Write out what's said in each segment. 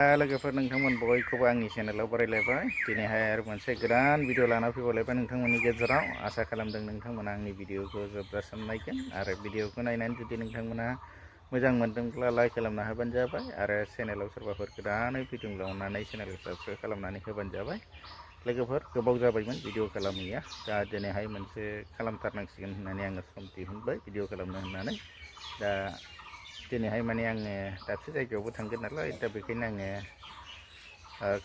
लोगोफोर नोंथांमोन बयखौबो आंनि चेनेलाव बरायलायबाय दिनैहाय आरो मोनसे गोदान भिडिअ लाना फैबावलायबाय नोंथांमोननि गेजेराव आसा खालामदों नोंथांमोना आंनि भिडिअखौ जोबजासिम नायगोन आरो भिडिअखौ नायनानै जुदि नोंथांमोना मोजां मोनदोंब्ला लाइक खालामना होबानो जाबाय आरो चेनेलाव सोरबाफोर गोदानै फैदोंब्ला अननानै चेनेलखौ साबस्क्राइब खालामनानै होबानो जाबाय लोगोफोर गोबाव जाबायमोन भिडिअ खालामैया दा दिनैहाय मोनसे खालामथारनांसिगोन होननानै आङो सम दिहुनबाय भिडिअ खालामनो होननानै दा दिनैहाय माने आङो दाबसे जायगायावबो थांगोन नालाय दा बेखायनो आङो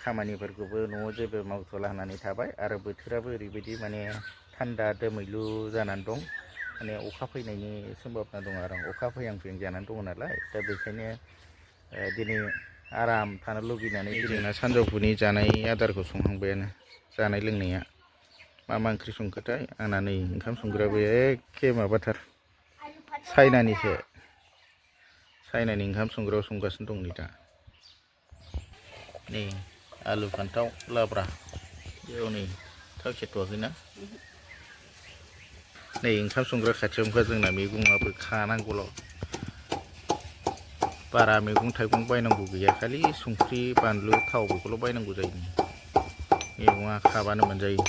खामानिफोरखौबो न'आव जेबो मावथ'ला होननानै थाबाय आरो बोथोराबो ओरैबायदि माने थान्दा दोमैलु जानानै दं माने अखा फैनायनि सम्भाबना दं आरो अखा फैहां फैहां जानानै दङ नालाय दा बेखायनो दिनै आराम थानो लुगैनानै जोंना सानजौफुनि जानाय आदारखौ संहांबायानो जानाय लोंनाया मा ओंख्रि संखोथाय आंना नै ओंखाम संग्रायाबो एखे माबाथार चाइनानि ओंखाम संग्रायाव संगासिनो दं नै दा नै आलु फान्थाव लाब्रा बेयाव नै थाव सेरथ'वाखैना नै ओंखाम संग्रा खाथियावनोखा जोंना मैगङाबो खानांगौल' बारा मैगं थाइगं बायनांगौ गैया खालि संख्रि बानलु थाव बेखौल' बायनांगौ जायो मैगङा खाबानो मोनजायो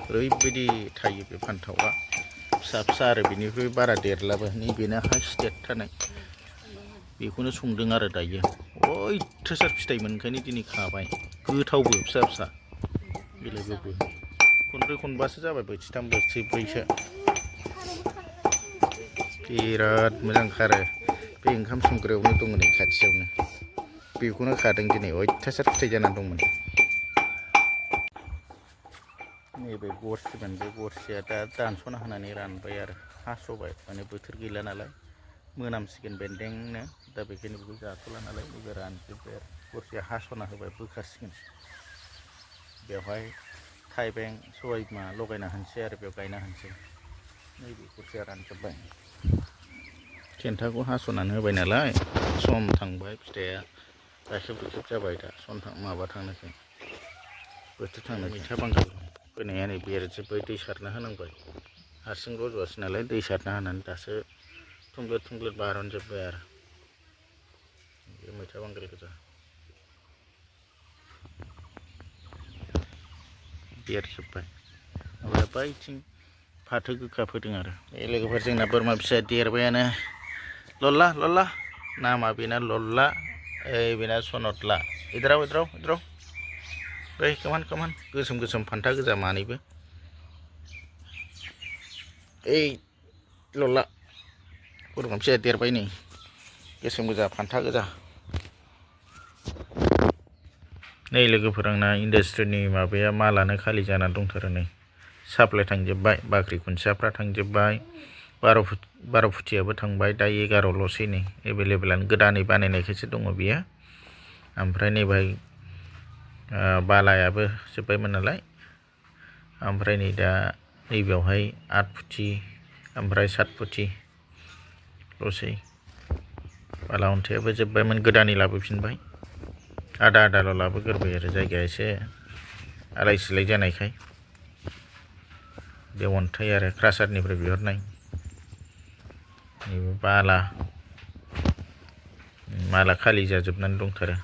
ओरैबायदि थायो बे फान्थावा फिसा फिसा आरो बेनिफ्राय बारा देरलाबो नैबेनो हाइस्ट देरथारनाय बेखौनो संदों आरो दायो अयथासार फिथाइमोन ओंखायनो दिनै खाबाय गोथावबो फिसा फिसा बेलेगबो खनब्रै खनबासो जाबाय बोथिथाम बोथिब्रैसो बिराद मोजां खारो बे ओंखाम संग्रायावनो दङ नै खाथियावनो बेखौनो खादों दिनै अयथासार फिथाइ जानानै दंमोन नैबे गरसिमोन बे गरसिया दा दानस'ना होनानै रानबाय आरो हास'बाय माने बोथोर गैला नालाय मोनामसिगोन बेन्दोंनो दा बेखायनो बेखौ जाथ'ला नालाय नैबे रानजोब्बाय आरो गरसिया हास'ना होबाय बोखासिगोन बेवहाय थाइबें सबायबिमा लगायना होनोसै आरो बेयाव गायना होनोसै नैबे गरसिया रानजोब्बाय थेन्थाखौ हास'नानै होबाय नालाय सम थांबाय फिथाइया राखेब रुखेब जाबाय दा सम माबा थांनोसै बोथोर थांनो मैथा बांगाल फोनाया नै बेरजोब्बाय दै सारना होनांबाय हारसिं रज'आसै नालाय दै सारना होनानै दासो थुंग्लेद थुंग्लेद बारनजोब्बाय आरो बे मैथा बांगाल गोजा देरजोब्बाय ओमफ्राय बैथिं फाथो गोखा फोदों आरो बे लोगोफोर जोंना बोरमा फिसाया देरबायानो लल्ला नामा बेना लल्ला बेना सनतला इधराव बै कमान गोसोम फान्था गोजा मानैबो लल्ला बोरमा फिसाया देरबाय नै गोसोम गोजा फान्था गोजा नै लोगोफोर आंना इन्डास्ट्रिनि माबाया मालानो खालि जानानै दंथारो नै साप्लाय थांजोब्बाय बाख्रि खुन्थियाफ्रा थांजोब्बाय 12 फुटियाबो थांबाय दा 11ल'सै नै एभेलेबेलानो गोदानै बानायनायखायसो दङ बियो ओमफ्राय नैबाय बालायाबो जोब्बायमोन नालाय ओमफ्राय नै दा नैबेयावहाय 8 फुटि ओमफ्राय 7 फुटिल'सै बाला अन्थाइयाबो जोब्बायमोन गोदानै लाबोफिनबाय आदाल' लाबोगोरबाय आरो जायगाया एसे आलाय सिलाय जानायखाय बे अन्थाइ आरो क्रासारनिफ्राय बिहरनाय नैबे बाला खालि जाजोबनानै दंथारो